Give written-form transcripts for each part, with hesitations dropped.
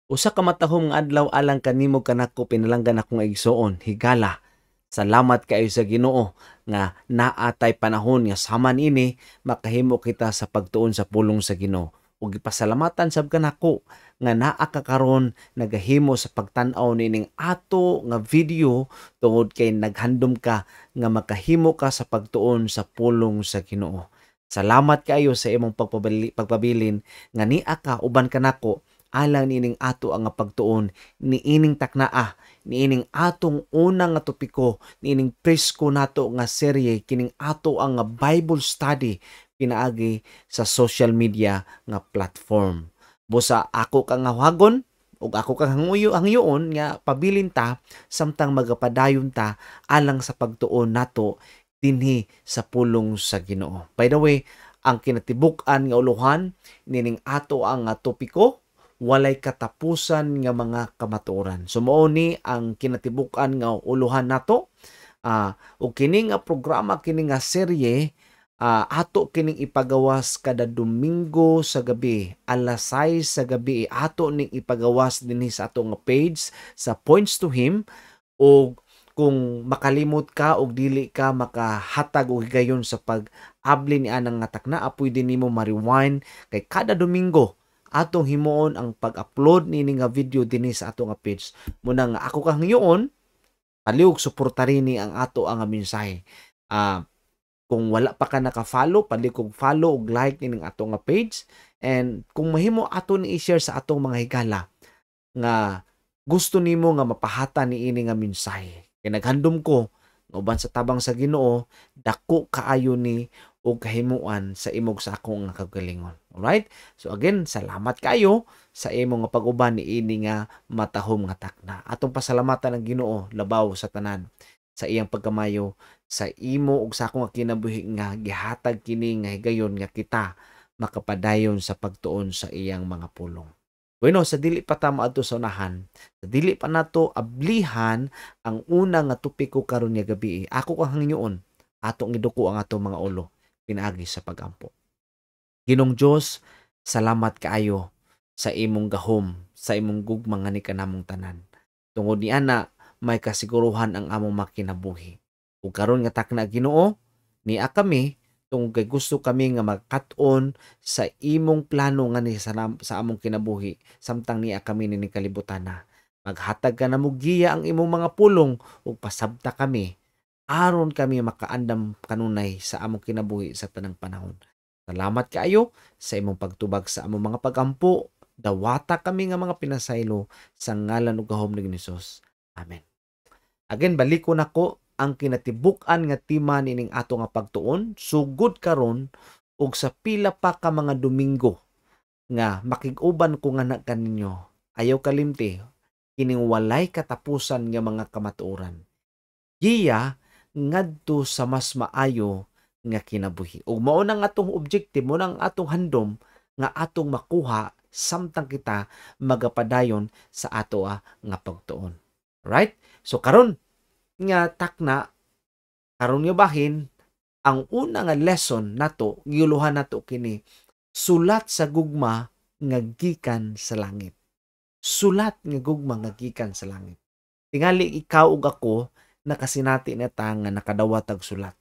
Usa ka matahom nga adlaw alang kanimo, kanako, pinalanggan akong igsuon, higala. Salamat kaayo sa Ginoo nga naa tay panahon nga sama niini makahimo kita sa pagtuon sa pulong sa Ginoo. Ug gipasalamatan sab kanako nga naa ka karon nagahimo sa pagtan-aw niining ato nga video tungod kay naghandom ka nga makahimo ka sa pagtuon sa pulong sa Ginoo. Salamat kaayo sa imong pagpabilin nga nia ka uban kanako alang niining ato ang pagtuon niining taknaa, niining atong una nga topiko, niining presko nato nga serye, kining ato ang Bible study pinaagi sa social media nga platform. Busa ako kang hawagon ug ako kang hanguyo hangyoon nga pabilin ta samtang magapadayon ta alang sa pagtuon nato dinhi sa pulong sa Ginoo. By the way, ang kinatibuk-an nga uluhan nining ato ang topiko, "Walay katapusan nga mga kamatuoran." So mao ni ang kinatibuk-an nga uluhan nato. Ug kini nga programa, kini nga serye, ato kining ipagawas kada Domingo sa gabi, alas 6 sa gabi, ato ning ipagawas dinhi sa ato nga page sa Points to Him. Og kung makalimot ka og dili ka makahatag og higayon sa pag-abli ni anang nga takna, pwede nimo ma-rewind kay kada Domingo atong himuon ang pag-upload niini nga video dinhi sa ato nga page. Muna nga ako kang hangyoon, palihog suporta ni ang ato ang mensahe. Kung wala pa ka naka-follow, palihog follow ug like nining ato nga page, and kung mahimo, ato ni i-share sa atong mga higala nga gusto nimo nga mapahata niini nga mensahe. Kay naghandom ko nga uban sa tabang sa Ginoo, dako kaayo ni og kahimuan sa imong sa akong nga kagalingon. Alright? So again, salamat kayo sa imong nga pag-uban niini nga matahom nga takna. Atong pasalamatan ang Ginoo labaw sa tanan sa iyang pagkamayo sa imo ug sa akong nga kinabuhi nga gihatag kini nga higayon nga kita makapadayon sa pagtuon sa iyang mga pulong. Bueno, sa dili pa ta moadto sa unahan, sa dili pa nato ablihan ang una nga topiko karon nga gabi, ako kang hangyoon, atong iduko ang atong mga ulo pinaagi sa pagampo. Ginoong Dios, salamat kaayo sa imong gahom, sa imong gugma nga ni kanamong tanan. Tungod ni ana, may kasiguruhan ang among makinabuhi. Ug karon nga takna, Ginoo, nia kami tungod kay gusto kami nga makat-on sa imong plano nga ni sa among kinabuhi samtang nia kami nining kalibutan na. Maghatag ka namo giya ang imong mga pulong ug pasabta kami aron kami makaandam kanunay sa among kinabuhi sa tanang panahon. Salamat kaayo sa imong pagtubag sa among mga pagampo. Dawata kami nga mga pinasaylo sa ngalan ug gahom ni Hesus. Amen. Again, balikon nako ang kinatibuk-an nga tema nining ato nga pagtuon sugod karon ug sa pila pa ka mga Domingo nga makig-uban ko nga na kaninyo. Ayaw kalimti, kining "Walay katapusan nga mga kamatuoran. Giya ngadto sa mas maayo nga kinabuhi." Ug mao nang atong objective, mao nang atong handom nga atong makuha samtang kita magapadayon sa ato nga pagtuon. Right? So karon nga takna, karon nga bahin, ang una nga lesson nato, giuluhan nato kini, "Sulat sa gugma nga gikan sa langit." Sulat nga gugma nga gikan sa langit. Tingali ikaw ug ako nakasinati na ta nga nakadawat og sulat.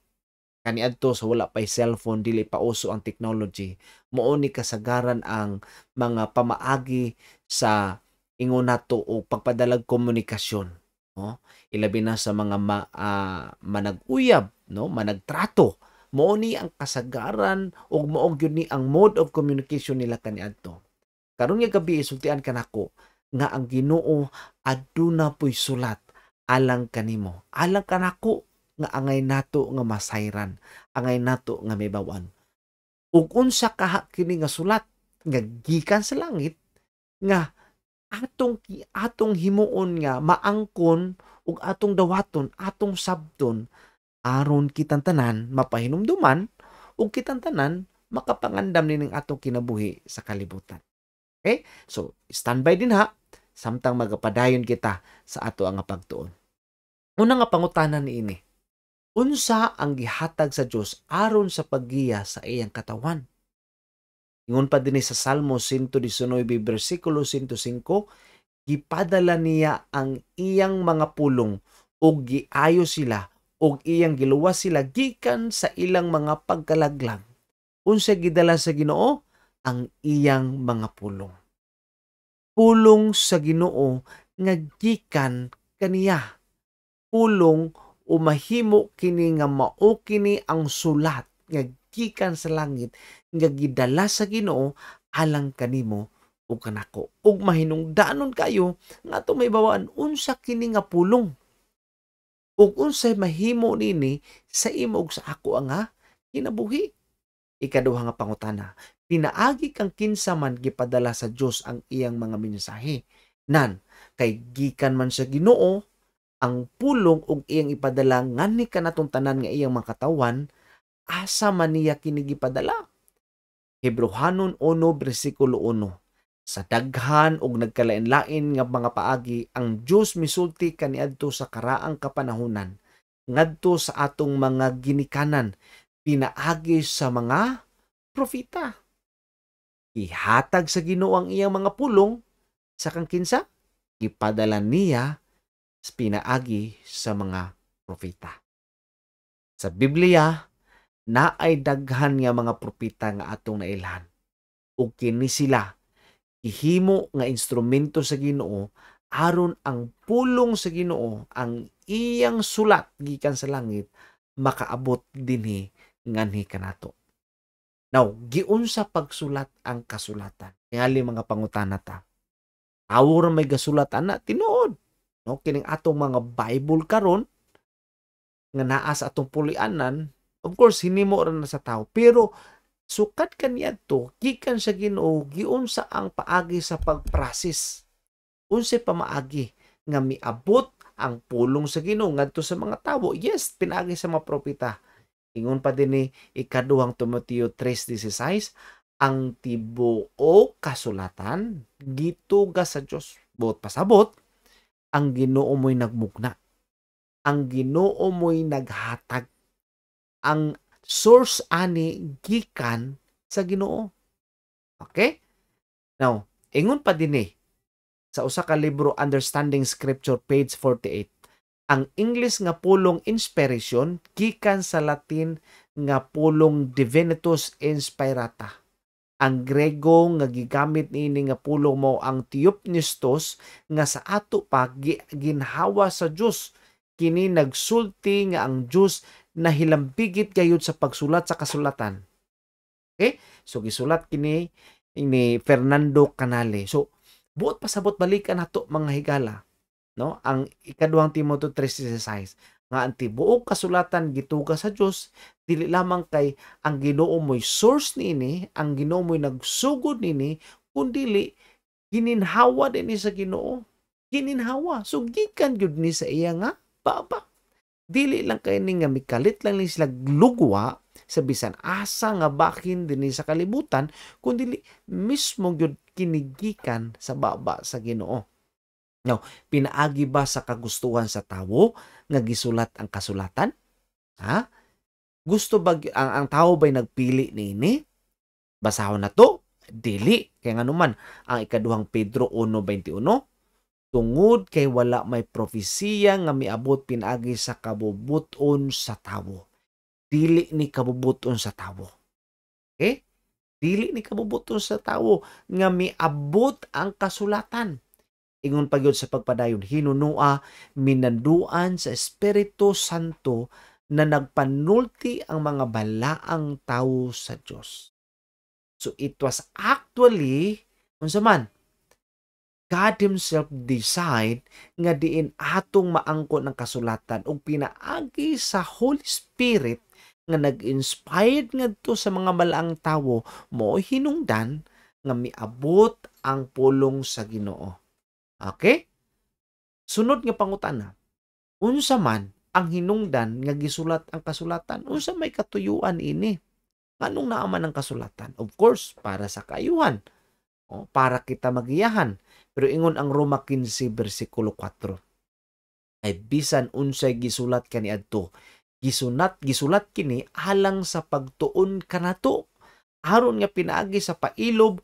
Kaniadto sa wala pay cellphone, dili pa uso ang technology, mao ni kasagaran ang mga pamaagi sa ingon nato o pagpadalag komunikasyon, no? Ilabi na sa mga manag-uyab, no, managtrato. Mao ni ang kasagaran ug mao gyud ni ang mode of communication nila kaniadto. Karon nga gabi, isultian kanako nga ang Ginoo aduna poy sulat alang kanimo, alang kanako nga angay nato nga masayran, angay nato nga mahibaw-an. Ug unsa kaha kini nga sulat nga gikan sa langit nga atong atong himuon nga maangkon ug atong dawaton, atong sabton aron kitang tanan mapahinumduman ug kitang tanan makapangandam nining atong kinabuhi sa kalibutan? Okay? So, standby din ha samtang magapadayon kita sa ato ang pagtuon. Una nga pangutana niini: Unsa ang gihatag sa Dios aron sa paggiya sa iyang katawan? Ingon pa dinhi sa Salmo 119 bersikulo 105, Gipadala niya ang iyang mga pulong ug giayo sila ug iyang giluwas sila gikan sa ilang mga pagkalaglag. Unsa gidala sa Ginoo? Ang iyang mga pulong. Pulong sa Ginoo nga gikan kaniya. Pulong o mahimo kini nga mao kini ang sulat nga gikan sa langit nga gidala sa Ginoo alang kanimo ug kanako. Ug mahinungdanon kayo nga atong maibawaan unsa kini nga pulong ug unsay mahimo nini sa imo ug sa ako ang kinabuhi. Ikaduha nga pangutana, pinaagi kang kinsa man gipadala sa Dios ang iyang mga mensahe? Nan, kay gikan man sa Ginoo ang pulong ug iyang ipadala nganhi kanatong tanan nga iyang mga katawan, asa man niya kini gipadala? Hebrohanon 1 bersikulo 1. Sa daghan ug nagkalain-lain nga mga paagi ang Dios misulti kaniadto sa karaang kapanahunan ngadto sa atong mga ginikanan pinaagi sa mga propeta. Ihatag sa Ginoo ang iyang mga pulong sa kang kinsa? Gipadala niya pinaagi sa mga propeta. Sa Biblia, naay daghan nga mga propeta nga atong nailhan. Ug kini sila gihimo nga instrumento sa Ginoo aron ang pulong sa Ginoo, ang iyang sulat gikan sa langit, makaabot dinhi nganhi kanato. Now, giunsa pagsulat ang kasulatan? Tingali mga pangutana ta. Tawo ra may gasulat ana, tinuod. No, kining atong mga Bible karon nga naa sa atong pulianan, of course hinimo ra na sa tao, pero sukad kaniadto gikan sa Ginoo, giunsa ang paagi sa pag-process? Unsay pamaagi nga miabot ang pulong sa Ginoo ngadto sa mga tawo? Yes, pinaagi sa mga propeta. Ingon pa din ni ikaduhang Timoteo 3:16, ang tibuok kasulatan gituga sa Dios. Buot pasabot, ang Ginoo mo'y nagmugna. Ang Ginoo mo'y naghatag. Ang source ani gikan sa Ginoo. Okay? Now, ingon pa din eh, sa usa ka libro, Understanding Scripture, page 48, ang English nga pulong inspiration gikan sa Latin nga pulong divinitus inspirata. Ang Grego nga gigamit niini nga pulong mao ang theopneustos nga sa ato pa ginhawa sa Dios. Kini nagsulti nga ang Dios nahilambigit gayud sa pagsulat sa kasulatan. Okay? So gisulat kini ni Fernando Canale. So buot pasabot, balikan nato, mga higala, no? Ang ikaduhang Timoteo 3:16 nga ang tibuok kasulatan gituga sa Dios, dili lamang kay ang Ginoo mo'y source niini, ang Ginoo mo'y nagsugod niini, kundili gininhawa din ni sa Ginoo. Gininhawa. So gikan gyud ni sa iya nga baba. Dili lang kay ni nga mikalit lang ni sila lugwa sa bisan asa nga bakin dinhi sa kalibutan, kundi mismo gyud kinigikan sa baba sa Ginoo. Now, pinaagi ba sa kagustuhan sa tawo nga gisulat ang kasulatan? Ha? Gusto ba ang tao ba'y nagpili niini? Basahon na to? Dili. Kaya nga naman, ang ikaduhang Pedro 1:21, tungod kay wala may propesiya nga miabot pinaagi sa kabubuton sa tawo. Dili ni kabubuton sa tawo. Okay? Dili ni kabubuton sa tawo nga miabot ang kasulatan. Ingon pa gyud sa pagpadayon, hinunua minanduan sa Espiritu Santo na nagpanulti ang mga balaang tawo sa Dios. So it was actually, unsa man, God Himself decide nga diin atong maangkon ang kasulatan ug pinaagi sa Holy Spirit nga nag-inspired ngadto sa mga balaang tawo mo hinungdan nga miabot ang pulong sa Ginoo. Okay? Sunod nga pangutana. Unsa man ang hinungdan nga gisulat ang kasulatan? Unsa may katuyuan ini? Nganong naa man ang kasulatan? Of course, para sa kaayuhan. O, para kita magiyahan. Pero ingon ang Roma 15 bersikulo 4. Ay bisan unsay gisulat kaniadto, gisulat kini alang sa pagtuon kanato, aron nga pinaagi sa pailob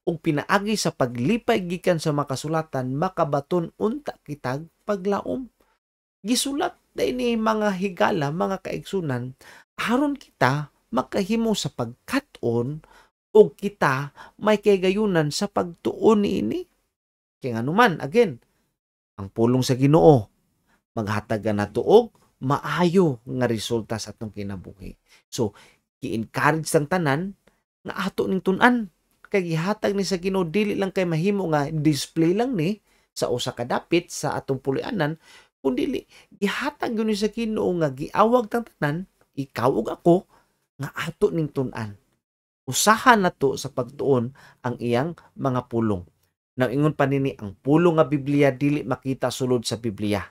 Ug pinaagi sa paglipay gikan sa mga kasulatan, makabaton unta kitag paglaom. Gisulat ni mga higala, mga kaigsunan, aron kita makahimo sa pagkat-on ug kita may kagayunan sa pagtuon niini. Kaya nganuman, again, ang pulong sa Ginoo maghatag nato og maayo nga resulta sa atong kinabuhi. So, gi-encourage sang tanan nga ato ning tun-an kay gihatag ni sa Ginoo, dili lang kay mahimo nga display lang ni sa usa ka dapit sa atong puloy-anan, kun dili gihatag gyud ni sa Ginoo nga giawag tang tanan, ikaw ug ako, nga ato ning tun-an. Usahan nato sa pagtuon ang iyang mga pulong. Now, ingon pa nini, ang pulong nga Biblia dili makita sulod sa Biblia.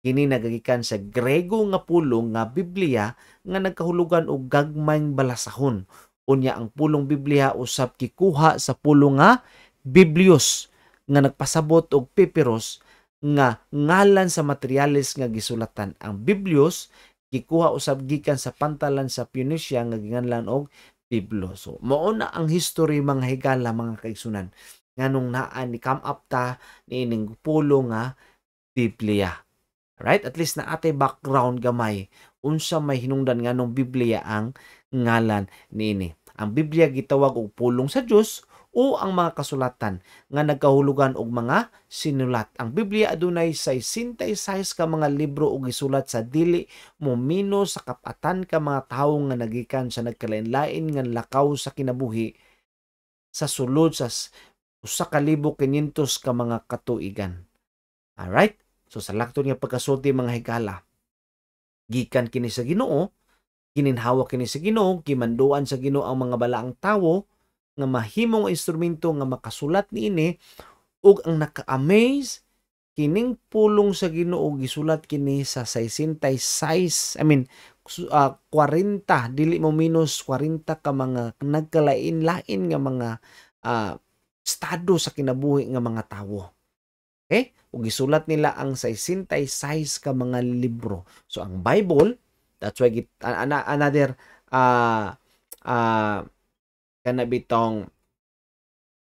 Kini nagagikan sa Grego nga pulong nga Biblia nga nagkahulugan og gagmayng balasahon. Unya ang pulong Biblia usab gikuha sa pulong nga Biblios nga nagpasabot og papyrus nga ngalan sa materyales nga gisulatan. Ang Biblios gikuha usab gikan sa pantalan sa Phoenicia nga ginganlan og Biblos. So mao na ang history, mga higala, mga kaigsunan, nganong naa ni come up ta niining pulong nga Biblia. Right? At least naa tay background gamay unsa may hinungdan nganong Biblia ang ngalan niini. Ang Biblia gitawag og pulong sa Dios o ang mga kasulatan nga nagkahulugan og mga sinulat. Ang Biblia adunay 66 ka mga libro ug gisulat sa dili mo menos sa kapatan ka mga tawo nga nagikan sa nagkalain-lain nga lakaw sa kinabuhi sa sulod sa 1,500 ka mga katuigan. Alright? So sa lakton nga pagkasulti, mga higala, gikan kini sa Ginoo, gininhawa kini sa Ginoo, gimanduan sa Ginoo ang mga balaang tawo nga mahimong instrumento nga makasulat niini. Ug ang naka-amaze, kining pulong sa Ginoo gisulat kini sa 66, I mean 40, dili mo minus 40 ka mga nagkalain-lain nga mga estado sa kinabuhi nga mga tawo. Okay? Ug gisulat nila ang 66 ka mga libro. So ang Bible, that's why another kana bitong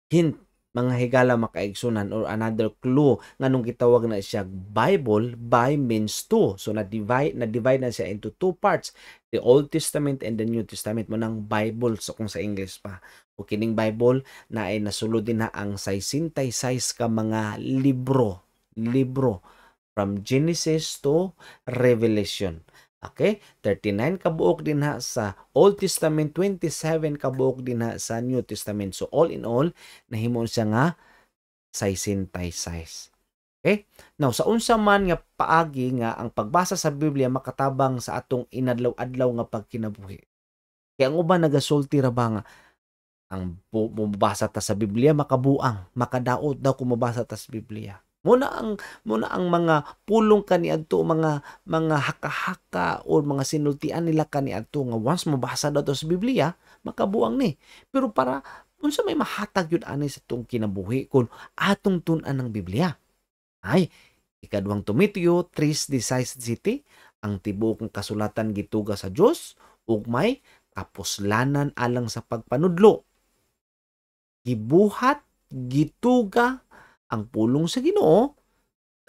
hint, mga higala, makaigsunan, or another clue nganong gitawag na siya Bible, by means two. So na divide na siya into two parts, the Old Testament and the New Testament, mao nang Bible so kung sa English pa. O kining Bible na ay nasulod din na ang 66 ka mga libro, libro from Genesis to Revelation. Okay? 39 kabuok din ha sa Old Testament, 27 kabuok din ha sa New Testament. So all in all, nahimo siya nga 66. Okay? Now, sa unsa man nga paagi nga ang pagbasa sa Biblia makatabang sa atong inadlaw-adlaw nga pagkinabuhi? Kaya ang uban nagasulti ra ba nga ang bumabasa ta sa Biblia makabuang, makadaot daw kung mabasa ta sa Biblia. Muna ang mga pulong kaniadto, mga haka-haka o mga sinultian nila kaniadto nga once mabasa daw sa Biblia makabuang ni. Pero para unsa may mahatag yun ani sa atong kinabuhi kung atong tun-an ng Biblia? Ay, Ikaduhang Timoteo 3:17, ang tibuok ng kasulatan gituga sa Dios ug may kapuslanan alang sa pagpanudlo. Gibuhat, gituga ang pulong sa Ginoo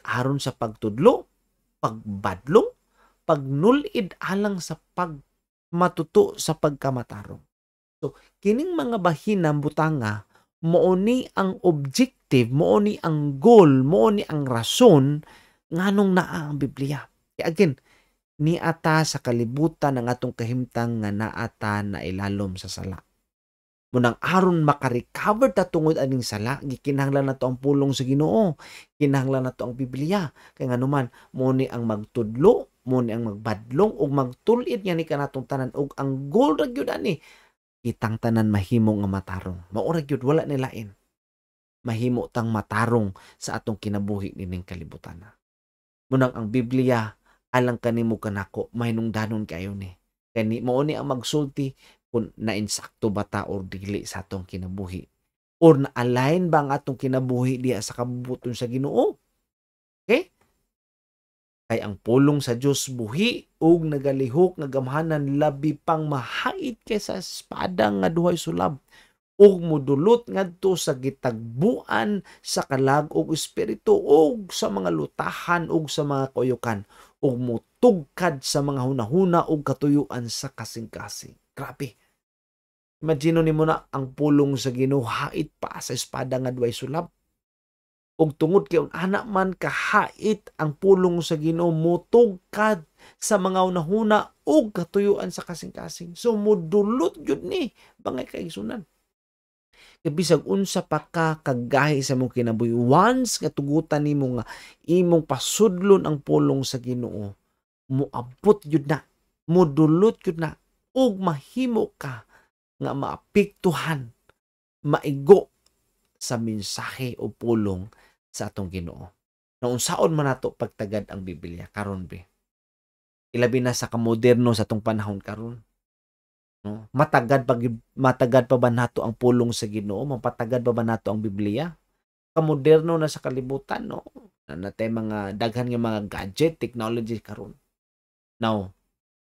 aron sa pagtudlo, pagbadlong, pagnulid alang sa pagmatuto sa pagkamatarong. So, kining mga bahina butanga mao ni ang objective, mao ni ang goal, mao ni ang rason nganong naa ang Biblia. Kaya again, niata sa kalibutan ang atong kahimtang nga naata na ilalom sa sala. Munang aron makarecover ta tungod aning sala, gikinahanglan nato ang pulong sa Ginoo. Kinahanglan nato ang Biblia. Kay nganuman, mo ni ang magtudlo, mo ni ang magbadlong ug magtul-id nga ni kanatong tanan, ug ang goal ra gyud ani kitang tanan mahimo nga matarong. Mao ra gyud, wala ni lain. Mahimo tang matarong sa atong kinabuhi nining kalibutan. Munang ang Biblia alang kanimo kanako mahinungdanon kayo ni. Kani mao ni ang magsulti kung nainsakto ba ta or dili sa atong kinabuhi. Or na-align ba ang atong kinabuhi diha sa kabubuton sa Ginoo? Okay? Kay ang pulong sa Dios buhi ug nagalihok nga gamhanan, labi pang mahait kaysa espada nga duhay sulab. Ug mudulot ngadto sa gitagbuan sa kalag ug espiritu ug sa mga lutahan ug sa mga kauyukan ug mutugkad sa mga hunahuna ug katuyuan sa kasing-kasing. Grabe. Imagine nimo na ang pulong sa Ginoo hait pa sa espada nga duay sulab. Ug tungod kay ana man kahait ang pulong sa Ginoo, mutugkad sa mga hunahuna ug katuyuan sa kasing-kasing. So mudulot gyud ni, mga kaigsunan. Kay bisag unsa pa ka kagahi sa imong kinabuhi, once nga tugutan nimo nga imong pasudlon ang pulong sa Ginoo, moabot gyud na, mudulot gyud na ug mahimo ka nga maapektuhan, maigo sa mensahe o pulong sa atong Ginoo. Naunsaon man nato pagtagad ang Biblia karon be? Ilabi na sa kamoderno sa atong panahon karon. No? Matagad pa ba nato ang pulong sa Ginoo? Mapatagad pa ba nato ang Biblia? Kamoderno na sa kalibutan, no? Natay mga daghan nga mga gadget, technology karon. Now,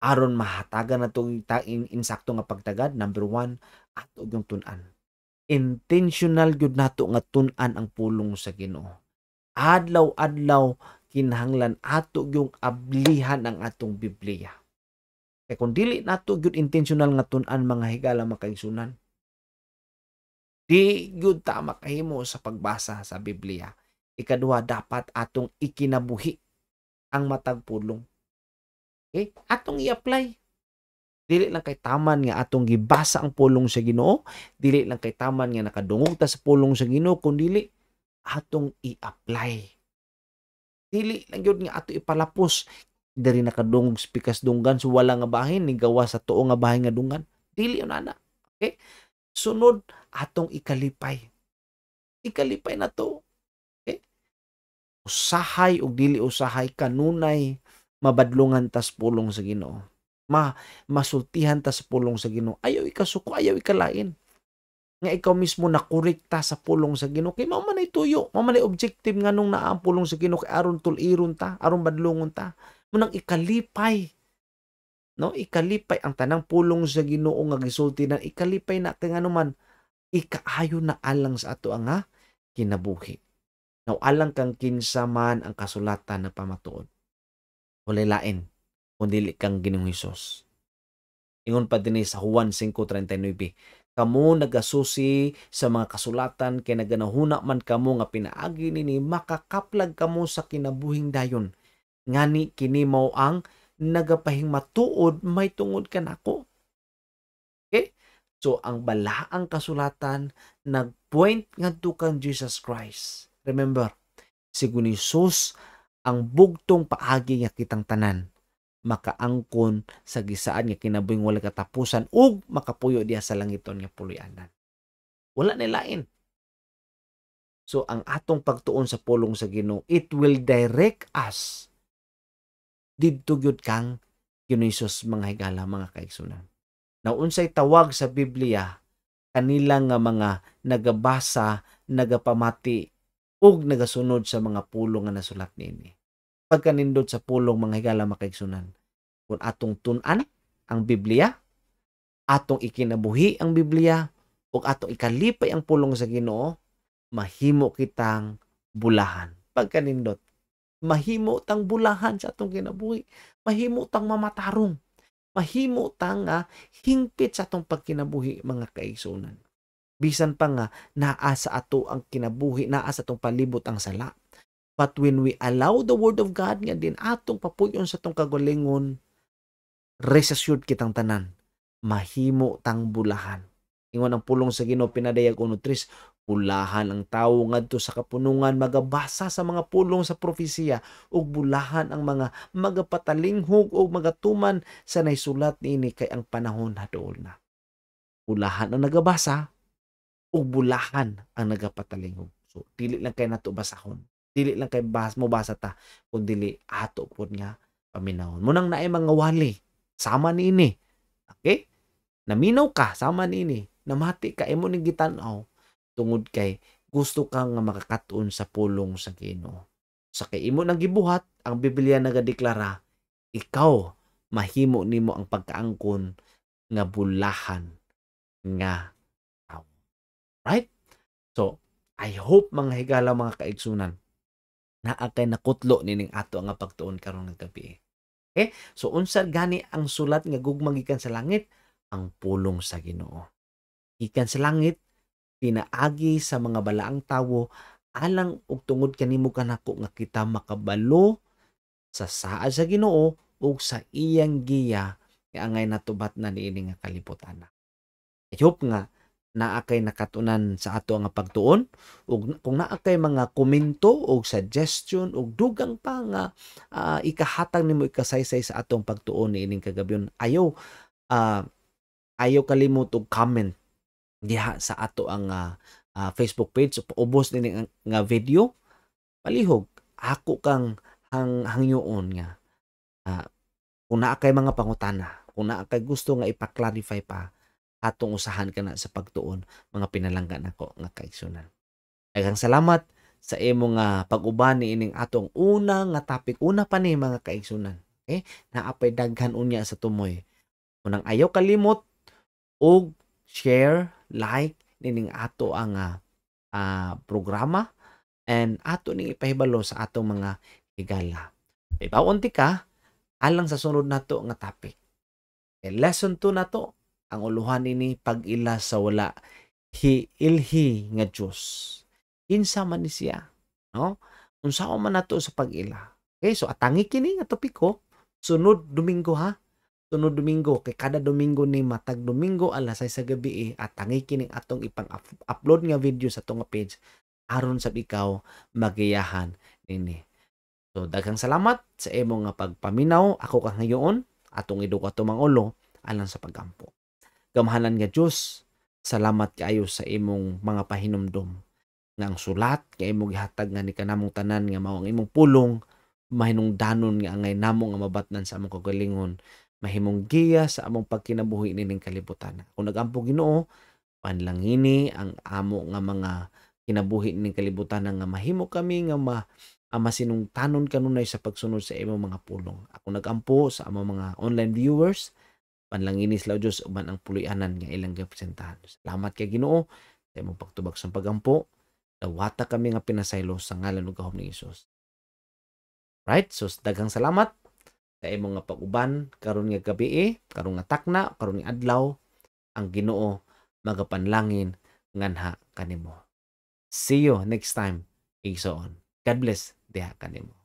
aron mahatagan natong insakto nga pagtagad, number one, ato yung tun-an. Intentional gyud nato nga tun-an ang pulong sa Ginoo. Adlaw-adlaw kinahanglan ato yung ablihan ang atong Biblia. Kay kung dili nato gyud intentional nga tun-an, mga higala, mga kaigsunan, di gyud ta makahimo sa pagbasa sa Biblia. Ikaduha, dapat atong ikinabuhi ang matag pulong. Okay? Atong i-apply. Dili lang kay taman nga atong gibasa ang pulong sa Ginoo, dili lang kay taman nga nakadungog ta sa pulong sa Ginoo, kun dili atong i-apply. Dili lang gyud nga ato ipalapos diri nakadungog sa pikas dunggan, so wala nga bahin ni gawa sa tuo nga bahin nga dunggan. Dili yun ana. Okay? Sunod, atong ikalipay. Ikalipay na to. Okay? Usahay ug dili usahay, kanunay mabadlungan tas pulong sa Ginoo. Masultihan ta sa pulong sa Ginoo. Ayaw ikasuko, ayaw ikalain. Nga ikaw mismo nakorekta sa pulong sa Ginoo kay mao man ay tuyo, mao man ay objective nga nung naa ang pulong sa Ginoo, kay aron tul-iron ta, aron badlungon ta. Munang ikalipay, no? Ikalipay ang tanang pulong sa Ginoo nga gisulti na, ikalipay na kay nganuman ikaayo na alang sa ato ang kinabuhi. Now, alang kang kinsa man ang kasulatan na pamatuod, walay lain kun dili kang Ginoong Hesus. Ingon pa dinhi sa Juan 5:39, "Kamo nagasusi sa mga kasulatan kay naganahuna man kamo nga pinaagi nini makakaplag kamo sa kinabuhing dayon. Ngani kini mao ang nagapahingmatuod may tungod kanako." Okay? So ang balaang kasulatan nagpoint ngadto kang Jesus Christ. Remember, si Jesus ang bugtong paagi nga kitang tanan makaangkon sa gisaad nga kinabuhing wala katapusan ug makapuyo diha sa langiton nga puloy-anan. Wala na lain. So ang atong pagtuon sa pulong sa Ginoo, it will direct us didto gyud kang Ginoo Hesus, mga higala, mga kaigsunan. Now, unsay tawag sa Biblia kanila nga mga nagabasa, nagapamati ug nagasunod sa mga pulong nga nasulat niini? Pagkanindot sa pulong, mga higala, mga kaigsunan, kung atong tun-an ang Biblia, atong ikinabuhi ang Biblia, ug atong ikalipay ang pulong sa Ginoo, mahimo kitang bulahan. Pagkanindot, mahimo tang bulahan sa atong kinabuhi, mahimo tang mamatarong, mahimo tang hingpit sa atong pagkinabuhi, mga kaigsunan. Bisan pa nga naa sa ato ang kinabuhi, naa sa atong palibot ang sala. But when we allow the word of God nga din atong papuyon sa atong kagalingon, rest assured kitang tanan, mahimo tang bulahan. Ingon ang pulong sa Ginoo Pinadayag 1:3, "Bulahan ang tawo ngadto sa kapunungan magabasa sa mga pulong sa propesiya ug bulahan ang mga magapatalinghog ug magatuman sa naisulat niini, kay ang panahon haduol na." Bulahan ang nagabasa ug bulahan ang nagapatalinghog. So dili lang kay nato basahon. Dili lang kay mobasa ta, kun dili ato pod nga paminawon. Munang naay mga wali sama niini. Okay? Naminaw ka sama niini. Namati ka, imo ning gitan-aw tungod kay gusto ka nga makakatuon sa pulong sa Ginoo. Sa kay imo nang gibuhat, ang Biblia nagadeklara, ikaw mahimo nimo ang pagkaangkon nga bulahan nga. Right? So, I hope, mga higala, mga kaigsunan, naa kay nakutlo nining ato nga pagtuon karon nga gabi. Okay? So unsa gani ang sulat nga gugma gikan sa langit? Ang pulong sa Ginoo. Gikan sa langit pinaagi sa mga balaang tawo alang og tungod kanimo kanako nga kita makabalo sa saad sa Ginoo ug sa iyang giya nga angay natubat na niini nga kalibutan. I hope nga naa kay nakatunan sa ato nga pagtuon, ug kung naa kay mga komento o suggestion ug dugang pa nga ikahatag nimo, ikasaysay sa atong pagtuon niining kagabyon, ayaw kalimot og comment diha sa ato ang Facebook page. So, paubos nini nga video, palihog ako kang hangyoon nga kung naa kay mga pangutana, kung naa kay gusto nga ipa-clarify pa, atong usahan kana sa pagtuon, mga pinalangga nako nga kaigsunan. Daghang salamat sa imo nga pag-uban niining atong una nga topic. Una pa ni, mga kaigsunan. Okay? Naa pay daghan unya sa tumoy. Unang ayaw kalimot og share, like nining ato ang programa and ato ning ipahibalo sa atong mga higala. Ibawon ti ka alang sa sunod nato nga topic. Okay, lesson 2 nato ang uluhan nini, pag-ila sa wala hiilhi nga Dios. Kinsa man ni siya, no? Unsa man nato sa pag-ila? Okay, so atangi kini nga topiko sunod Domingo ha. Sunod Domingo kay kada Domingo ni, matag Domingo alas 6 sa gabi eh, atangi kini atong ipang-upload nga video sa atong page aron sab ikaw magiyahan nini. So daghang salamat sa imo nga pagpaminaw. Ako kang hangyoon, atong iduko ato mga ulo alang sa pagampo. Gamhanan nga Dios, salamat kaayo sa imong mga pahinumdom nga ang sulat nga imong gihatag nga ni kanamong tanan nga mao ang imong pulong, mahinungdanon nga angay namo nga mabatnan sa among kaugalingon, mahimong giya sa among pagkinabuhi nining kalibutan. Kung nagampo, Ginoo, panlangini ang amo nga mga kinabuhi nining kalibutan nga mahimo kami nga masinungtanon kanunay sa pagsunod sa imong mga pulong. Ako nagampo sa among mga online viewers, panlangini sila, Diyos, uban ang puloy-anan nga ilang gipresentahan. Salamat kay Ginoo sa imong pagtubag sa pagampo. Dawata kami nga pinasaylo sa ngalan ug gahom ni Hesus. Right? So daghang salamat sa imong nga pag-uban karon nga gabi, eh, karon nga takna, karon nga adlaw. Ang Ginoo magapanlangin nganha kanimo. See you next time, igsoon. God bless diha kanimo.